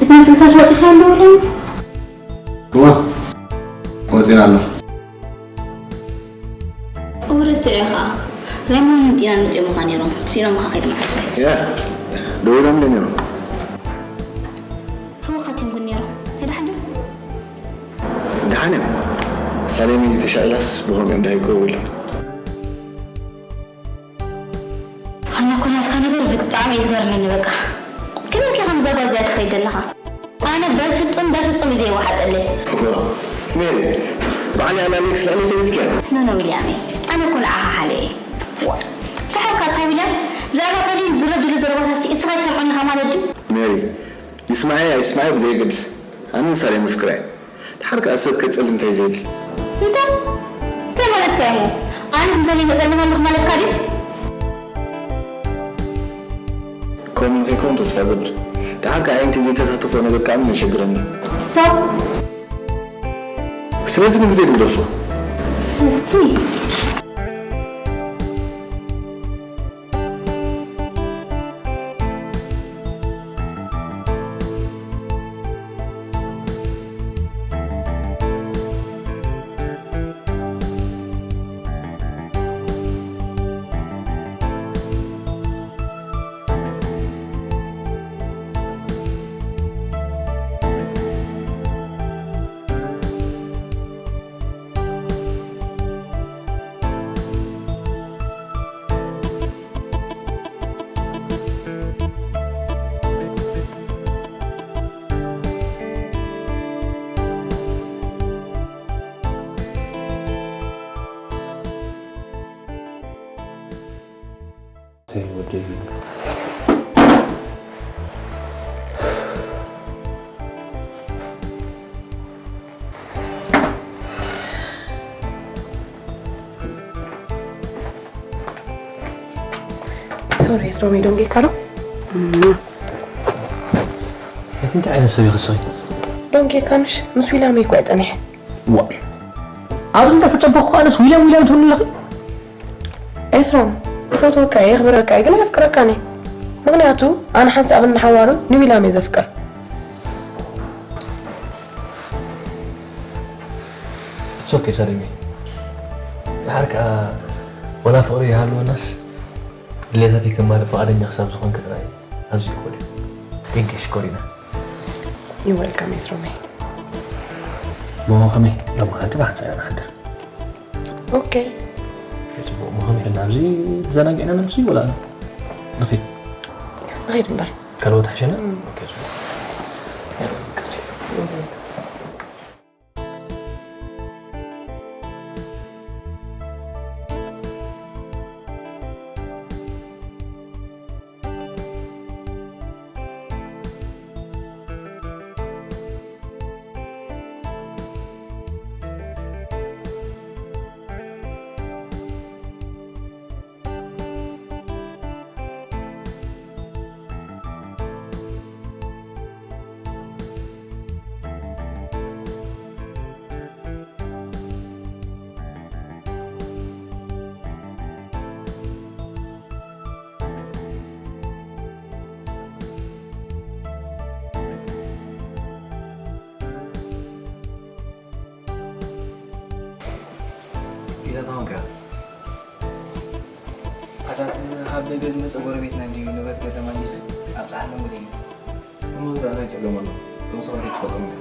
እቲ ምስልታት ወፂኻ ኣለዎ ዶ? እዋ፣ ወፂና ኣሎ። እው፣ ረሲዐ ኸዓ። ሬሞንን ጢናን መፂኦምኻ ነይሮም። ስኢኖምኻ ከይዱ ማለት እዩ። ያ፣ ደዊሎምለይ ነይሮም። ህወኻት እዮም ግን ነይሮም። ተዳሕን ዶ? ደሓን እዮም። ሳሌመይ ተሻኢላስ ብኸምኡ እዮም ደሃይ ክገብሩ ኢሎም። ኣነ እኮ ናትካ ነገር ብጣዕሚ እዩ ዝገርመኒ በቃ። ከመይ ኢልካ ከምዛ ጓል እዚኣ ትኸይድ ዘለኻ? ኣነ በፍጹም በፍጹም እዩ ዘይወሓጠለይ። ሜሪ፣ በዓል ኣላሌክስ ልዕሊ ተይትኪያ። ኖ ኖ ዊልያመይ፣ ኣነ እኮ ንዓኻ ሓልየ እየ። ዋ፣ እንታይ ሓብካ ኣታ ዊልያም? ብዛዕባ ሳሌም ዝረብ ድሉ ዘረባታት እስኻ ይትሰምዖኒ ኢኻ ማለት ድዩ? ሜሪ፣ ይስማዐ ኣይስማዐ ብዘየገድስ፣ ኣነ ንሳሌም ኣፍቅራ እየ። ድሓር ከኣ ሰብ ከጽልም እንታይ ዘይብል። እንታይ? እንታይ ማለትካ እዩ? ኣነ ትምሳሌ መጸልም ኣለኹ ማለትካ ድዩ? ከምኡ ንኸይከውን ተስፋ እገብር። ድሓር ከኣ ኣዒንቲ ዘይተሳተፎ ነገር ከኣ ምን የሸግረኒ። So? ስለዚ ንግዜ ንግደፎ። Let's see. ተይ ወደይ። ሶሪ፣ ሮሚ ዶንጌካ ዶ? እንታይ ዓይነት ሰብ ኢኺ ንስኺ? ዶንጌካ ምሽ ምስ ዊላመይ እኮ እየ ጸኒሐ። ዋ። ኣብዚ እንታይ ተጸበኹ? ኣነስ ዊላም ዊላም ትብሉ ኣለኺ? ኤስሮም፣ ይፈትወካ እየ፣ የኽብረካ እየ፣ ግን ኣየፍቅረካን እየ። ምኽንያቱ ኣነ ሓንሳብን ንሓዋሩን ንዊላም እየ ዘፍቅር። It's okay ሳሌመይ። ድሓር ከኣ ወላ ፍቕሪ ይሃልወናስ ድሌታተይ ከማልእ ፍቓደኛ ክሳብ ዝኾንኪ ጥራይ ኣዝዩ ክቡር እዩ። Thank you ሽኮሪና። You're welcome ኤስሮመይ። እሞ ከመይ ሎሚ ከኣ ብሓንሳብ ኢና ንሓድር። ኦኬ። ጽቡቕ፣ እሞ ከመይ ኢልና ኣብዚ ተዘናጊዕና ነምሲ ወላ ንኺድ? ንኺድ እምበር። ካልኦት ሓሸና? እም። ኦኬ፣ ጽቡቕ። እንታይ ተኾንካ? ኣታ እቲ ካብ ደገ ዝመጸ ጎረቤትና እንድዩ ንብረት ገለ ተመሊስ ኣብጽሓሎም ኢሉ እዩ። እሞ እንታይ ጸገም ኣሎ? እቶም ሰባት ኣይትፈልጦም ድዩ?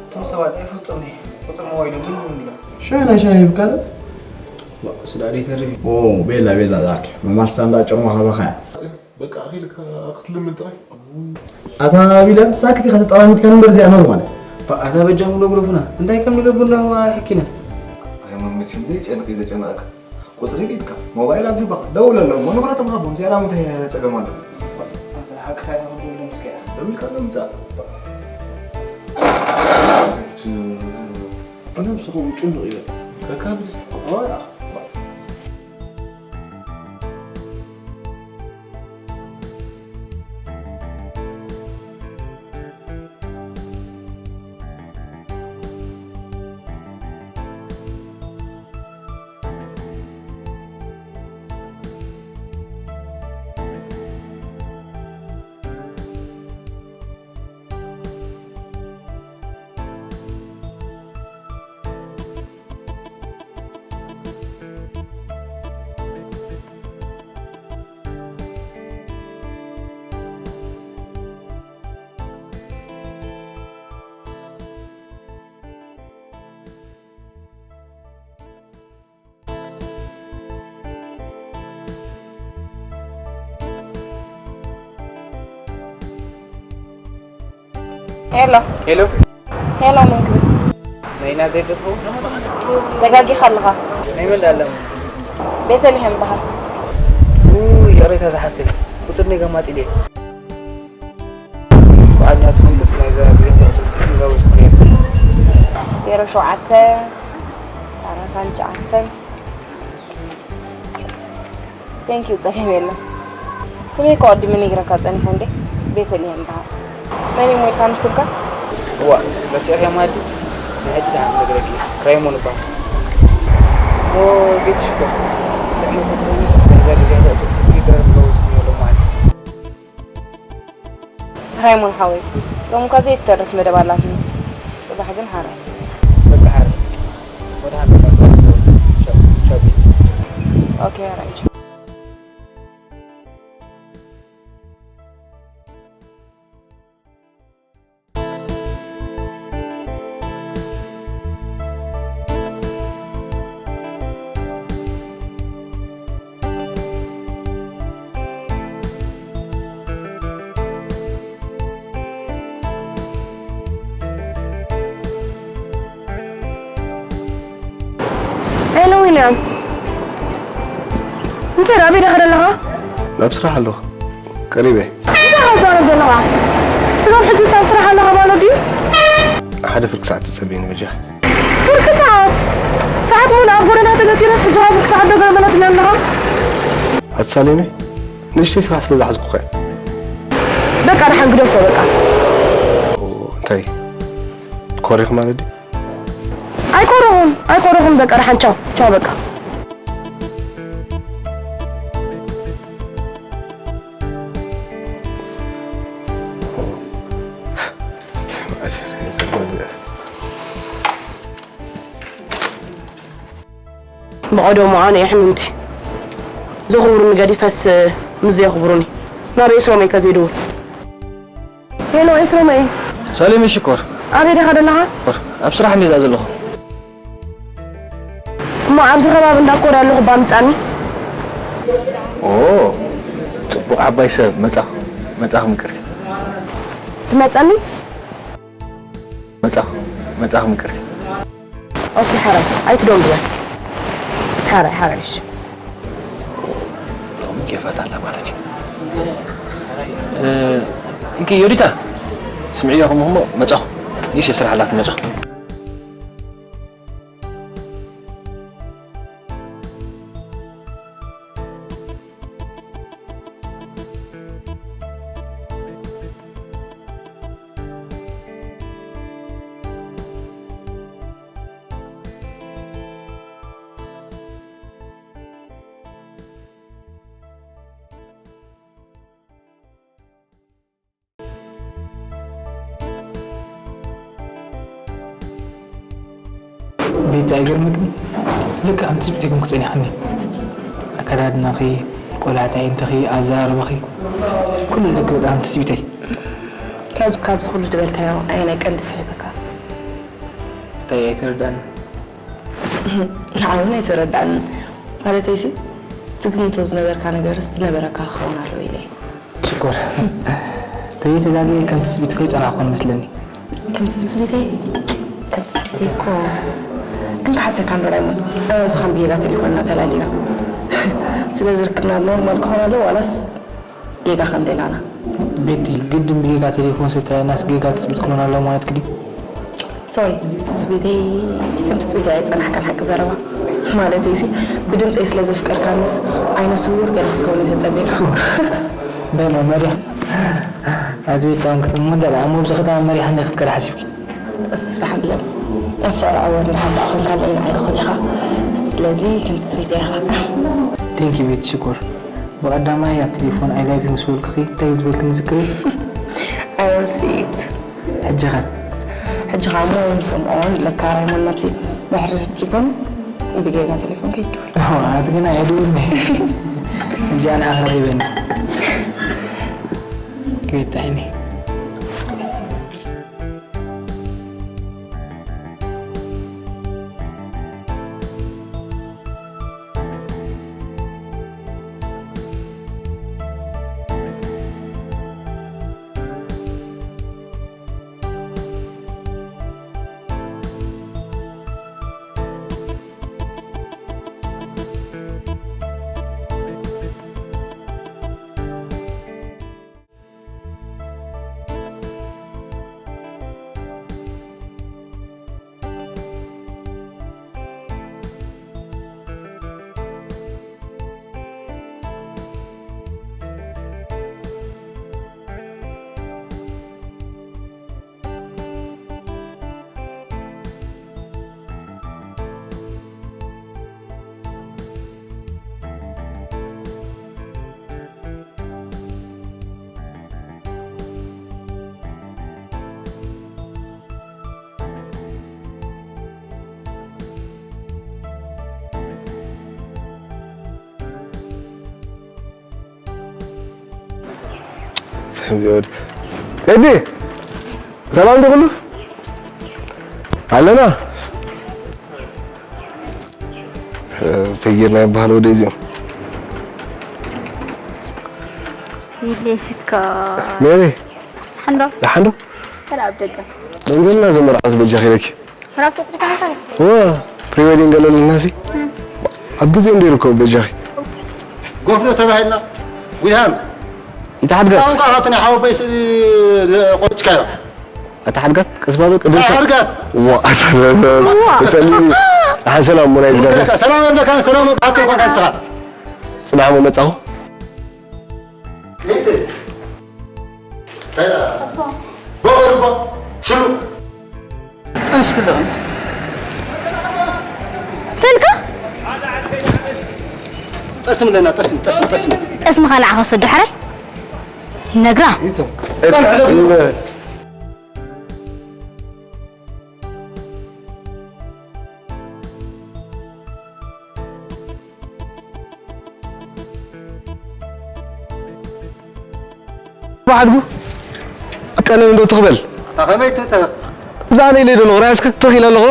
እቶም ሰባት ኣይፈልጦም እየ። ቁጽሪ ሞባይሎም ምን ምን ኣሎ? ሻሂ ናይ ሻሂ ይብካ ዶ? ዋ፣ ስዳ ደይ ተርፍ። ኦ፣ ቤላ፣ ቤላ፣ ዛኪ። መማስታ እንዳ ጨርሞ ሃበኻ እያ። በቃ ኣኺልካ ክትልምን ጥራይ። ኣታ ቢለ፣ ሳክት ኢኻ ተጠራሚትካ ንበር ዘይኣመሩ ማለት። ኣታ በጃኹም ዶ ግደፉና። እንታይ ከም ንገብር ነው ሕኪና። ኣይ፣ መመችን ዘይጨንቂ ዘጨነቐካ። ቁጽሪ ቢትካ፣ ሞባይል ኣብ ጁባኻ፣ ደውለሎም፣ ንብረቶም ሃቦም፣ ዝያዳ እንታይ ጸገም ኣሎ? ኣታ ሓቅኻ ኢኻ ክትብሎም እስከ። ደዊልካ ዶ ምጻእ? ነብስኹም ጭኑቕ ይበል። ከካብድ። ዋ። ሄሎ። ሄሎ። ሄሎ፣ ምን ክብል? ናይ ናዝሬት ዶ ትኸውን? ተጋጊኻ ኣለኻ። ናይ መን ደኣ ኣለሙ? ቤተልሔም በሃል። ውይ፣ ይቕሬታ ዝሓፍተይ። ቁጽር ኔጋ ማጢልየ። ፍቓድኛ ትኾንክስ ናይዛ ግዜ ተቕትልኩ ምጋበዝኩ ነይሩ። ዜሮ ሸውዓተ፣ ሰላሳን ትሽዓተን። Thank you፣ ጸገም የለን። ስመይ እኮ ኣቐዲመ ነጊረካ ጸኒሐ እንዴ? ቤተልሔም ይበሃል። መን እዩ ሞይልካ ምስልካ? እዋ፣ ረሲዕክያ ማለት ድዩ? ናይ ሕጂ ደሓን ክነግረኪ እየ። ራይሞን እበሃል። እሞ ቤትሽ እኮ፣ እስቲ ዕመት ተትኾይንስ፣ ናይዛ ግዜ ተእትኩ ድራር ክለውዝ ክነሎ ማለት። ራይሞን ሓወይ፣ ሎሚ እኳ ዘይተርፍ መደብ ኣላትና። ጽባሕ ግን ሓራይ። በቃ ሓራይ። ወደ ሃገር ላጽባ። ቻው፣ ቻው ቤት። ኦኬ፣ ሓራይ፣ ቻው። ሄሎ ዊልያም፣ እንታይ ደኣ ኣበይ ዲኻ ዘለኻ? ናብ ስራሕ ኣለኹ፣ ቀሪበ። እንታይ ኢኻ ትዛረብ ዘለኻ? ስጋብ ሕጂ ሳብ ስራሕ ኣለኻ ማለት ድዩ? ሓደ ፍርቂ ሰዓት ተጸበየኒ በጃኻ። ፍርቂ ሰዓት? ሰዓት ሙሉእ ኣብ ጎደና ተገቲረስ ሕጂ ኸኣ ፍርቂ ሰዓት ዶ ገለ መለትኒ ኣለኻ? ኣቲ ሳሌመ፣ ንእሽተይ ስራሕ ስለ ዝሓዝኩ እኮ እየ። በቃ ደሓን ግደፎ በቃ። ኦ፣ እንታይ? ኮሪኽ ማለት ድዩ? ኣይኮረኹን፣ ኣይኮረኹን፣ በቃ ደሓን ቻው፣ ቻው በቃ። ብቐደሙ ኣነ እየ ሕምምቲ። ዘኽብሩኒ ገዲፈስ ምስ ዘየኽብሩኒ። ናበይ ስሮመይ ከ ዘይድውል? ሄሎ፣ ኤስሮመይ። ሰሊም ሽኮር። ኣበይ ዲኻ ዘለኻ? ኣብ ስራሕ እንዲዛ ዘለኹ። እሞ ኣብዚ ከባቢ እንዳኮር ኣለኹ፣ እባ ምጻኒ። ኦ፣ ጽቡቕ ዓባይ ሰብ፣ መጻኹ፣ መጻኹ ምቅርቲ። ትመጸኒ? መጻኹ፣ መጻኹ ምቅርቲ። ኦኬ፣ ሓራይ፣ ኣይትደንጉያ። ሓራይ፣ ሓራይ፣ እሺ። ሎሚ ኬፋት ኣላ ማለት እዩ። እ፣ እንኪ ዮዲታ፣ ስምዕዮ፣ ከምኡ እሞ መጻኹ። ይሽ የስራሕ ኣላት መጻኹ። ቤት ኣይገርመክን? ልክዕ ከም ትጽቢተይ ኮንኪ ጸኒሕክኒ። ኣከዳድናኺ፣ ቆላሕታ ኣዒንትኺ፣ ኣዘራርባኺ፣ ኩሉ ልክዕ በጣም ትጽቢተይ። ካብዚ ካብዚ ኩሉ ዝበልካዮ ኣየናይ ቀንዲ ስሒበካ? እንታይ ኣይተረዳእን? ንዓይ እውን ኣይተረዳእን። ማለተይሲ፣ ትግምቶ ዝነበርካ ነገርስ ዝነበረካ ክኸውን ኣለዎ ኢለ እየ። ሽኮር። ተይተጋግየ ከም ትጽቢትኪ ዝጸናሕኩ መስለኒ። ከም ትጽቢተይ? ከም ትጽቢተይ እኮ። ግን ክሓተካ እንዶ ዳይሞን፣ ኣነ ንስኻን ብጌጋ ቴሌፎንና ተላሊና። ስለዚ ርክብና ኖርማል ክኾን ኣለዎ ዋላስ ጌጋ ከም ደላና? ቤቲ፣ ግድን ብጌጋ ቴሌፎን ዝተላልየናስ ጌጋ ትጽቢት ክኾን ኣለዎ ማለትኪ ድዩ? ሶሪ፣ ትጽቢተይ ከም ትጽቢተይ ኣይጸናሕካን ሓቂ ዘረባ። ማለተይሲ፣ ብድምጸይ ስለ ዘፍቀርካንስ ዓይነ ስውር ገለ ክትከውን እየ ተጸብየካ። እንታይ ነው መሪሕ? ኣትቤት ታውን ክትሞ እንተ ደኣ እሞ ብዚ ከተማ መሪሕ እንደ ክትከድ ሓሲብኪ? እሱ ደሓን ዝለኒ። ኣብ ፍቕሪ ኣዋን ደሓን ደኣ ኮንካ ኣለና ኣይረኹን ኢኻ። ስለዚ ከም ትጽቢተይ ኢኻ። ቴንክ ዩ ቤቲ ሽኮር። ብቐዳማይ ኣብ ቴሌፎን ኣይ ላቭ ዩ ምስ በልኩኺ እንታይ ዝበልክኒ ዝክሪ? I will see it። ሕጂ ኸ? ሕጂ ኸኣ እሞ ንሰምዖ ኣለካ ራይሞን ነብሲ። ድሕሪ ሕጂ ግን ብጌጋ ቴሌፎን ከይትደውል። ኣቲ ግን ኣየድውልኒ። ሕጂ ኣነ ኣኽረኺበኒ። ክቤት ዓይኒ። ቴዲ፣ ሰላም ዶ ኩሉ? ኣለና። ሰጊርና ይበሃል ወደ እዚኦም። ይሌ ሽኮር። ሜሪ። ሓንዶ። ደሓን ዶ? ተራ ኣብ ደገ። ደንገልና ዘመርዓት በጃኺ ኢለኪ። ተራ ኣብ ተጽሪካ ነበር? እወ፣ ፕሪዌዲንግ ገለ ኣለና ሲ። ኣብ ግዜ እንደ ይርከቡ በጃኺ። ጎፍሎ ተባሂልና። ጉድሃም። ይተሓድገት። ኣሁን ቃላት ናይ ሓወቦይ ስእሊ ቆርጭካዮ። ኣታ ሓድጋት፣ ቀስ ባበል፣ ቅድም ኣታ ሓድጋት። ዋ፣ ዋ። ጸሊ፣ ኣታ ሰላም፣ ሙና ይዝጋጋ። ሰላም የብለካን፣ ሰላም እኮ ኣቶ ይኮንካ ንስኻ። ጽባሕ እሞ መጻኹ። ሂድ። በል፣ በል፣ በል። ሽሉ። ጠንስ ክለኸምስ። ተልካ? ጠስም ለና፣ ጠስም፣ ጠስም፣ ጠስም። ጠስምኻ ንዓኻ ውሰድ፣ ዳሕራይ ነግራ። ይዘም። ባሕድጉ ቀነን እንዶ ትኽበል። ከመይ ትተ-? ብዛዕባ ኢለ ዶ ኣለኹ? ራእስክ ትኽ ኢለ ኣለኹ።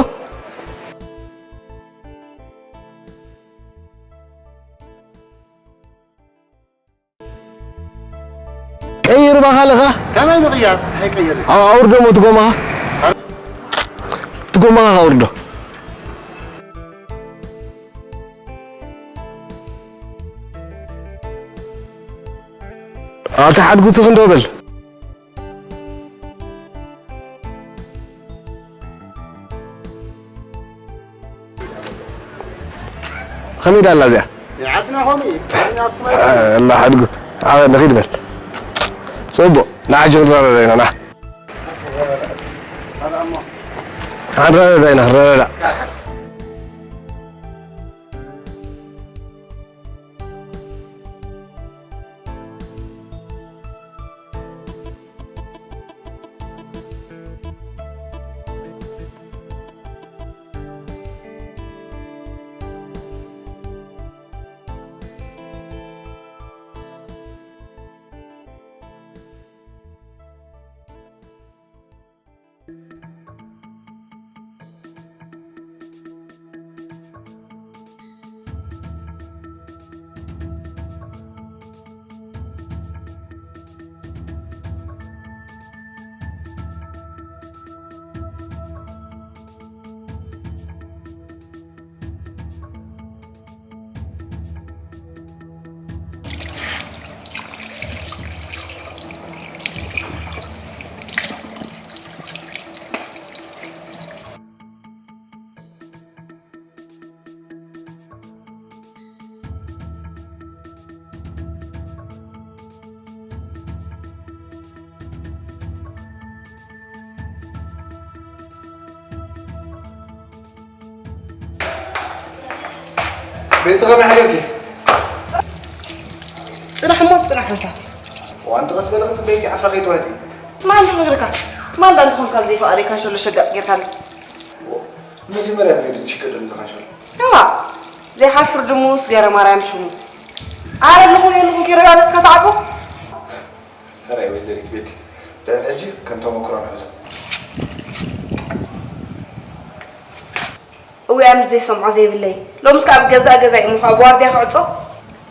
ቀይር ባኻልኻ። ከመይ ምቕያር? ኣይቀይር። ኣው-፣ ኣውርዶ እሞ ትጎማኻ። ትጎማኻ ኣውርዶ። ኣታ ሓድጉ ትኽ እንዶ በል። ከመይ ዳላ እዚኣ? ዓድና ኸምኡ እዩ። ዓድና ኣላ ሓድጉ። ዓ-፣ ንኺድ በል። ጽቡቕ። ንዓ ጆን ራራ ዳይና፣ ና። ሓን ራራ ዳይና፣ ራራ ዳ። ቤቲ ከመይ ሓደርኪ? ጽናሕ እሞ ጽናሕ ሓንሳብ። ዋንቲ ቀስ በለ ክጽበየኪ ዓፍራ ከይትወህዲ። ስማዕ እንዶ ነግረካ። ማልዳ እንተኾን ካብ ዘይፈቓደይ ካንሸሎ ሸጋጥ ጌርካኒ። ዎ፣ መጀመርያ ግዜ ድዩ ዝሽገደሉ እዚ ካንሸሎ? እዋ፣ ዘይሓፍር ድሙስ ገረ ማርያም ሽሙ። ኣረ ኣለኹም የለኹም ከይረጋገጽካ ትዓጽዎ? ሕራይ ወይዘሪት ቤቲ፣ ድሕሪ ሕጂ ከም ተመክሮ ንሕዞ። እውያ ምስ ዘይሰምዖ ዘይብለይ። ሎምስ ካብ ገዛእ ገዛይ እሞ ካብ ዋርድያ ክዕጾ?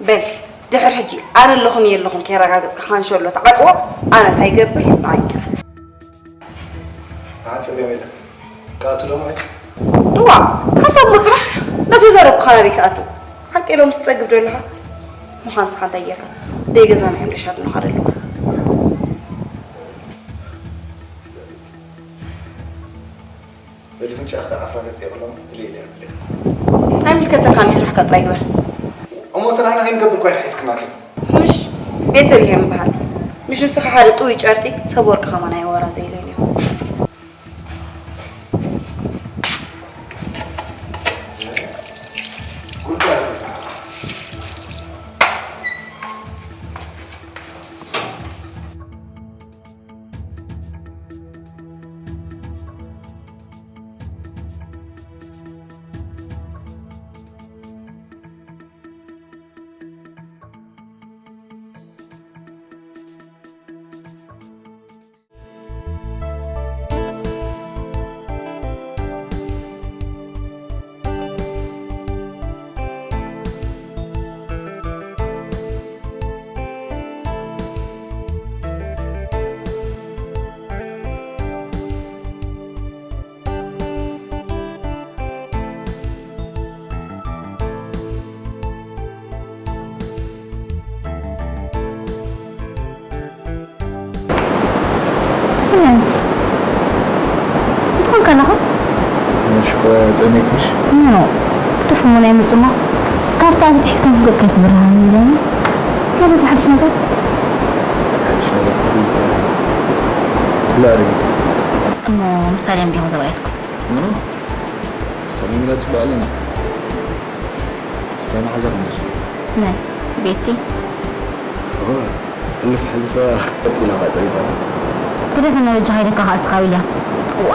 በል፣ ድሕሪ ሕጂ ኣነ ኣለኹን የለኹን ከየረጋገጽካ ካንሸሎ ትዓጽዎ? ኣነ እንታይ ይገብር? ንዓይ ይግራት። ንሓንሳብ ገበለ። ክኣቱ ዶ ማለት? እዋ፣ ሓንሳብ ምጽናሕ፣ ነቲ ዘረብኩኻ ናበይ ክትኣቱ? ሓቂ ሎምስ ትጸግብ ዶ ኣለኻ? ምዃን ንስኻ እንታይ ጌርካ? ደይ ገዛና እዮም ደሻ ድኖኻ ደለዉ። በሊ ፍንጫ ከ ኣፍራ ገጽ የብሎም፣ ኢለ ኢለ የብለይ። ኣይምልከተካን እዩ፣ ስራሕካ ጥራይ ግበር። እሞ ስራሕና ከይንገብር እኳ ይሕዝክና ሰብ። ምሽ ቤተልሔም ይበሃል። ምሽ ንስኻ ሓደ ጥውይ ጨርቂ ሰብ ወርቂ ከማን ኣይወራ ዘይለኒ። እንታይ ከለኻ? ምሽ እኮ ጸሚእክሽ? ኖ፣ ክትፍሙን ኣይመጽእሞ። ካብቲ ኣቲ ትሒዝኩም ክገጽ ከይትብርሃኒ ኢለኒ። ገለ ሓድሽ ነገር? ሓድሽ ነገር? ላሪድ። እሞ ምሳሌ እንዲኹም ተባኢስኩም? ኖ፣ ሰላም ኢላ ጽቡቕ ኣለና። ስታይ መሓዛ ኾንካ? መን? ቤቲ? ኦ፣ ሕልፍ ሕልፍ ቀጥ ኢላ ኸዓ ጠሪፋ። ግደፈና በጃኻ ኢለካ ኸዓ እስኻ ዊልያም። እዋ።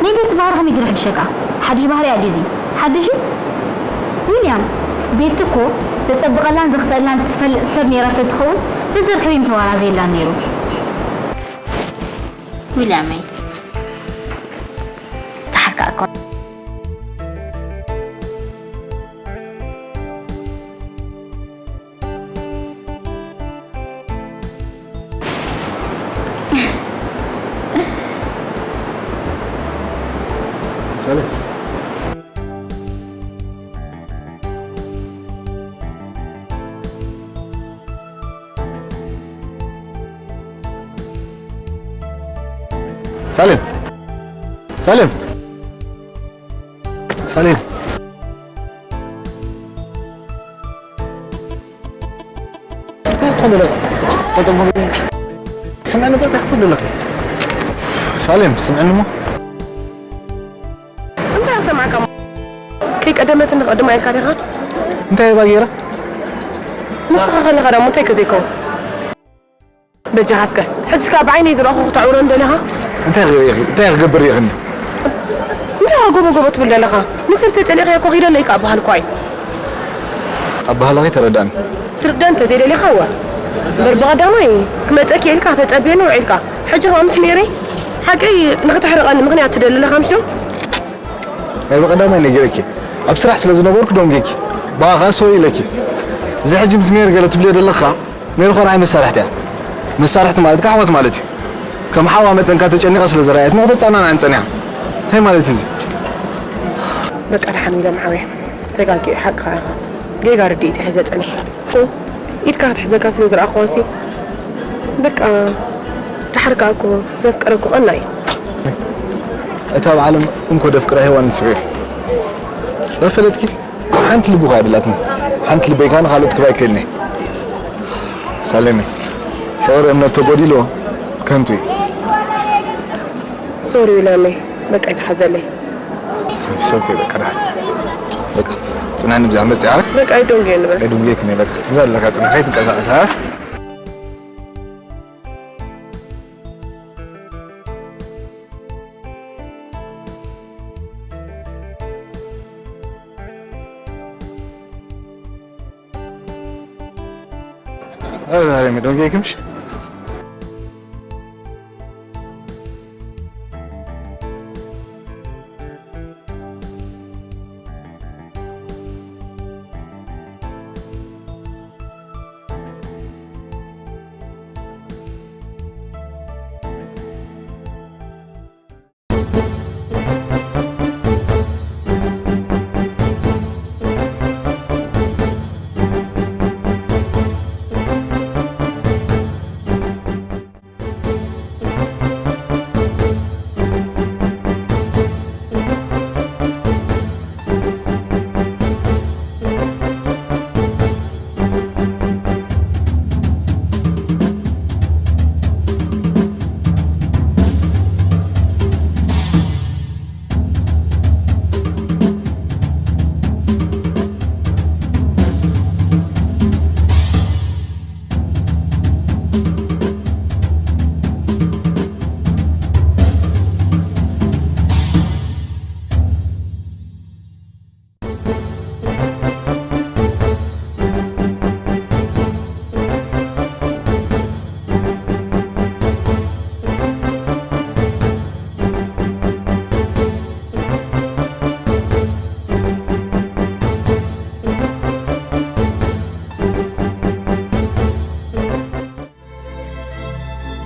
ናይ ቤቲ ባህሪ ከመይ ገይሩ ይሕድሸካ? ሓድሽ ባህሪ እያ ድዩ እዚ? ሓድሽ እዩ? ዊልያም፣ ቤቲ እኮ ዘጸብቐላን ዘኽፍአላን ትፈልጥ ሰብ ነይራ ተትኸውን፣ ዘዘርክብ እዩ ምተዋራዘየላን ነይሩ። ዊልያመይ፣ ተሓርካ እኮ። ሰላም። ሳሌም! ሳሌም! ሳሌም! እንታይ ትኾን ዘለኻ? ጠጠው በል። ስምዕኒ በል፣ እንታይ ትኾን ዘለኻ? ሳሌም፣ ስምዕኒ እሞ። እንታይ ኣሰማዕካ? ከይቀደመትኒ ቀድማ ኢልካ ዲኻ? እንታይ እባ ገይራ? ንስኻ ከለኻ ደሞ እንታይ ከ ዘይከውን? በጃኻ እስከ፣ ሕጂ እስከ ብዓይነይ ዝረኣኹ ክተዕውረኒ ደሊኻ? እንታይ ክርኢ ኢኺ? እንታይ ክገብር ኢኺ? እንታይ ጎቦ ጎቦ ትብል ዘለኻ? ንሰብ ተጸሊእካዮ እኮ ኪደለይ ከኣ በሃል እኳ እዩ። ኣበሃህላኺ ተረዳእኒ። ትርዳእ እንተ ዘይደሊኻ እወ። እምበር ብቐዳማይ ክመጸኪ ኢልካ ከተጸብየኒ ውዒልካ። ሕጂ ከኣ ምስ ሜሪ ሓቀይ ንኽተሕርቐኒ ምኽንያት ትደሊ ኣለኻ ምሽ ዶ? ናይ ብቐዳማይ ነጊረኪ። ኣብ ስራሕ ስለ ዝነበርኩ ደንጊኪ። ብኣ ከኣ ሶሪ ኢለኪ። እዚ ሕጂ ምስ ሜሪ ገለ ትብልዮ ዘለኻ ሜሪ ኾ ንዓይ መሳርሕቲ እያ። መሳርሕቲ ማለት ከኣ ኣሕዋት ማለት እዩ። ከም ሓዋ መጠን ከኣ ተጨኒቓ ስለ ዝረኣየትኒ ከተጸናንዓኒ ጸኒሓ። እንታይ ማለት እዩ እዚ? በቃ ደሓን ዊልያም ሓወይ፣ ተጋጊየ፣ ሓቅኻ ኢኻ። ጌጋ ርድኢት እየ ሒዘ ጸኒሐ። እ፣ ኢድካ ክትሕዘካ ስለ ዝረኣኹዋሲ፣ በቃ፣ ደሓር ከኣ እኮ ዘፍቀረ እኮ ቀና እዩ። እታ ኣብ ዓለም እንኮ ደፍቅራ ሄዋን ንስኺ ኢኺ። ዶ ፈለጥኪ? ሓንቲ ልቢ እኳ ኣይደላትኒ። ሓንቲ ልበይ ከኣ ንኻልኦት ክህባ ኣይክእልን እየ። ሳሌመይ፣ ፍቕሪ እምነት ተጎዲልዎ ከንቱ እዩ። ሶሪ ዊልያመይ፣ በቃ ይትሓዘለይ። It's okay፣ በቃ ደሓን። በቃ። ጽናኒ ብዛዕባ መጽኣ በቃ ኣይዶንጌ ንበል። ደንጌ ክነ በቃ ትንዛ ኣለካ ጽናኸይ ትንቀሳቐስ። ዛሬ ዶንጌ ክምሽ